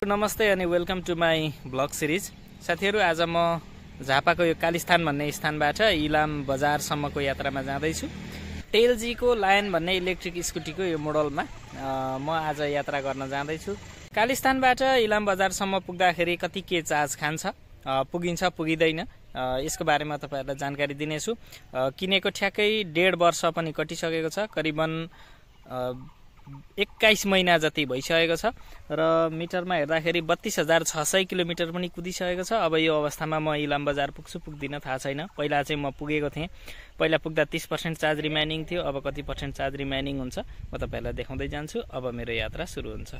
नमस्ते अनि welcome to my blog series. साथीहरू, आज म झापाको यो कालीस्थान भन्ने स्थानबाट इलाम बजारसम्मको यात्रामा जाँदैछु। टेलजीको लायन भन्ने इलेक्ट्रिक स्कुटीको यो मोडलमा म आज यात्रा गर्न जाँदैछु। कालीस्थानबाट इलाम बजारसम्म पुग्दाखेरि कति के चार्ज खान्छ, पुगिन्छ पुगिँदैन, यसको बारेमा तपाईहरुलाई जानकारी दिनेछु। किनेको ठ्याक्कै 1.5 वर्ष पनि कटिसकेको छ, करिबन 21 महिना जति भइसकेको छ र मिटरमा हेर्दाखेरि 32,600 किलोमिटर पनि कुदिसकेको छ। अब यो अवस्थामा म इलाम बजार पुग्छु पुग्दिन थाहा छैन। पहिला चाहिँ म पुगेको थिएँ, पहिला पुग्दा 30% चार्ज रिमाइनिङ थियो, अब कति % चार्ज रिमाइनिङ हुन्छ म तपाईहरुलाई देखाउँदै जान्छु। अब मेरो यात्रा सुरु हुन्छ।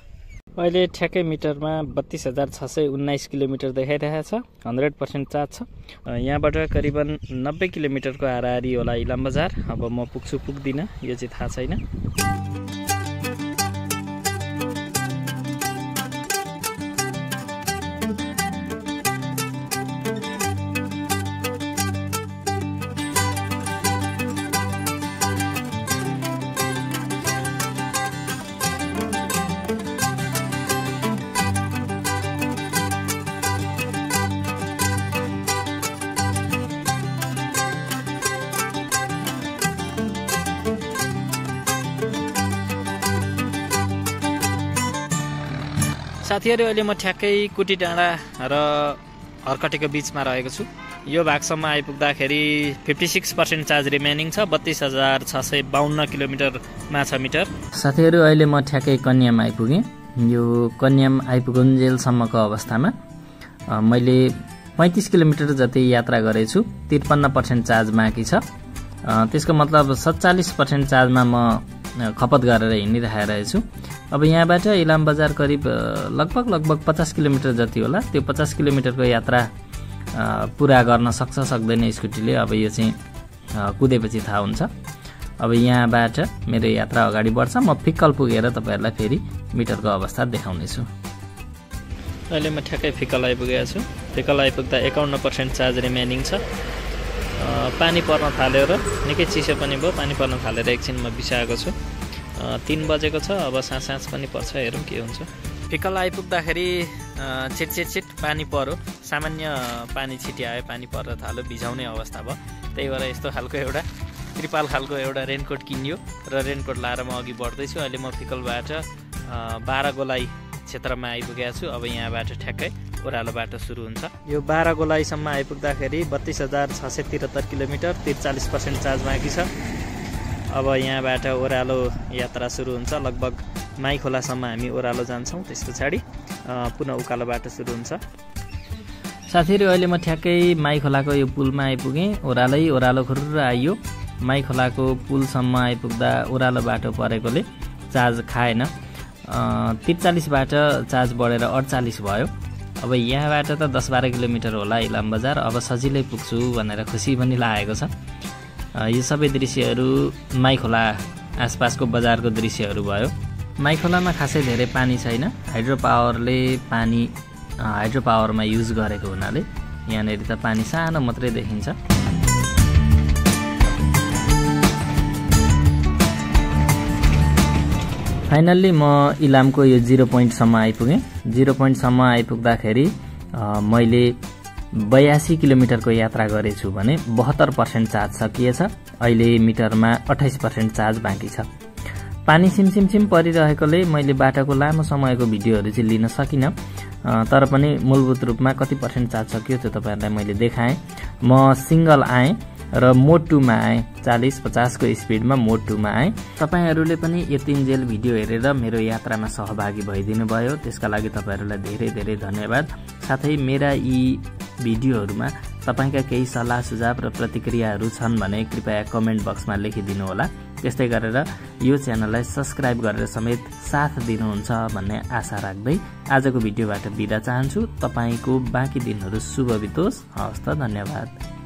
अहिले ठ्याक्कै मिटरमा 32,619 किलोमिटर देखाइरहेको छ, 100% चार्ज छ। यहाँबाट करिबन 90 किलोमिटरको हाराहारी होला इलाम बजार। अब म पुग्छु पुग्दिन यो चाहिँ थाहा छैन। साथीहरु, अहिले म ठ्याक्कै कुटी डाँडा र हरकटेको बीचमा रहेको छु। यो भागसम्म आइपुग्दाखेरि 56% चार्ज रिमेनिङ छ, 32,652 किलोमिटर माछा मिटर। साथीहरु, अहिले म ठ्याक्कै कन्याम आइपुगेँ। यो कन्याम आइपुगुन्जेलसम्मको अवस्थामा मैले 35 किलोमिटर जति यात्रा गरेछु। 53% चार्ज बाँकी छ। त्यसको मतलब 47% चार्जमा म खपत गरेर हिँडिरहेछु। अब यहाँबाट इलाम बजार करिब लगभग 50 किलोमिटर जति होला। त्यो 50 किलोमिटरको यात्रा पुरा गर्न सक्छ सक्दैन स्कुटीले, अब यो चाहिँ कुदेपछि थाहा हुन्छ। अब यहाँबाट मेरो यात्रा अगाडि बढ्छ। म फिक्कल पुगेर तपाईहरुलाई फेरि मिटरको अवस्था देखाउनेछु। अहिले म ठ्याक्कै फिक्कल आइपुगेको छु। फिक्कल आइपुग्दा 51% चार्ज रिमेनिङ छ। पानी पर्न थाल्यो र निकै चिसो पनि भयो। पानी पर्न थालेर एकछिन म बिसाएको छु। 3 बजेको छ। अब साँझ पनि पर्छ, हेरौँ के हुन्छ। फिक्कल आइपुग्दाखेरि छिट पानी पर्यो। सामान्य पानी छिट्यायो, पानी पर्न थाल्यो, भिजाउने अवस्था भयो। त्यही भएर यस्तो खालको एउटा त्रिपाल खालको एउटा रेनकोट किनियो र रेनकोट लाएर म अघि बढ्दैछु। अहिले म फिक्कलबाट 12 गोलाई क्षेत्रमा आइपुगेको छु। अब यहाँबाट ठ्याक्कै ओह्रालो बाटो सुरु हुन्छ। यो 12 गोलाईसम्म आइपुग्दाखेरि 32,673 किलोमिटर, 43% चार्ज बाँकी छ। अब यहाँबाट ओह्रालो यात्रा सुरु हुन्छ। लगभग माई खोलासम्म हामी ओह्रालो जान्छौँ, त्यस पछाडि पुनः उकालो बाटो सुरु हुन्छ। साथीहरू, अहिले म ठ्याक्कै माई खोलाको यो पुलमा आइपुगेँ। ओह्रालो खुर्र आइयो। माई खोलाको पुलसम्म आइपुग्दा ओह्रालो बाटो परेकोले चार्ज खाएन। 43बाट चार्ज बढेर 48 भयो। अब यहाँबाट त 10-12 किलोमिटर होला इलाम बजार। अब सजिलै पुग्छु भनेर खुसी पनि लागेको छ। यो सबै दृश्यहरू माई खोला आसपासको बजारको दृश्यहरू भयो। माई खोलामा खासै धेरै पानी छैन। हाइड्रो पावरमा युज गरेको हुनाले यहाँनिर त पानी सानो मात्रै देखिन्छ। फाइनल्ली म इलामको यो 0 पोइन्टसम्म आइपुगेँ। 0 पोइन्टसम्म आइपुग्दाखेरि मैले 82 किलोमिटरको यात्रा गरेछु भने 72% चार्ज सकिएछ। अहिले मिटरमा 28% चार्ज बाँकी छ। पानी सिमसिम परिरहेकोले मैले बाटोको लामो समयको भिडियोहरू चाहिँ लिन सकिनँ, तर पनि मूलभूत रूपमा कति % चार्ज सकियो त्यो तपाईहरुलाई मैले देखाएँ। म सिंगल आएँ र मोड 2 मा आएँ। 40-50 को स्पिडमा मोड 2 मा आएँ। तपाईहरुले पनि यतिन्जेल भिडियो हेरेर मेरो यात्रामा सहभागी भइदिनु भयो, त्यसका लागि तपाईहरुलाई धेरै धन्यवाद। साथै मेरा यी भिडियोहरुमा तपाईका केही सल्लाह सुझाव र प्रतिक्रियाहरू छन् भने कृपया कमेन्ट बक्समा लेखिदिनु होला। त्यस्तै गरेर यो च्यानललाई सब्स्क्राइब गरेर समेत साथ दिनुहुन्छ भन्ने आशा राख्दै आजको भिडियोबाट बिदा चाहन्छु। तपाईको बाँकी दिनहरू शुभ बितोस्। हवस् त, धन्यवाद।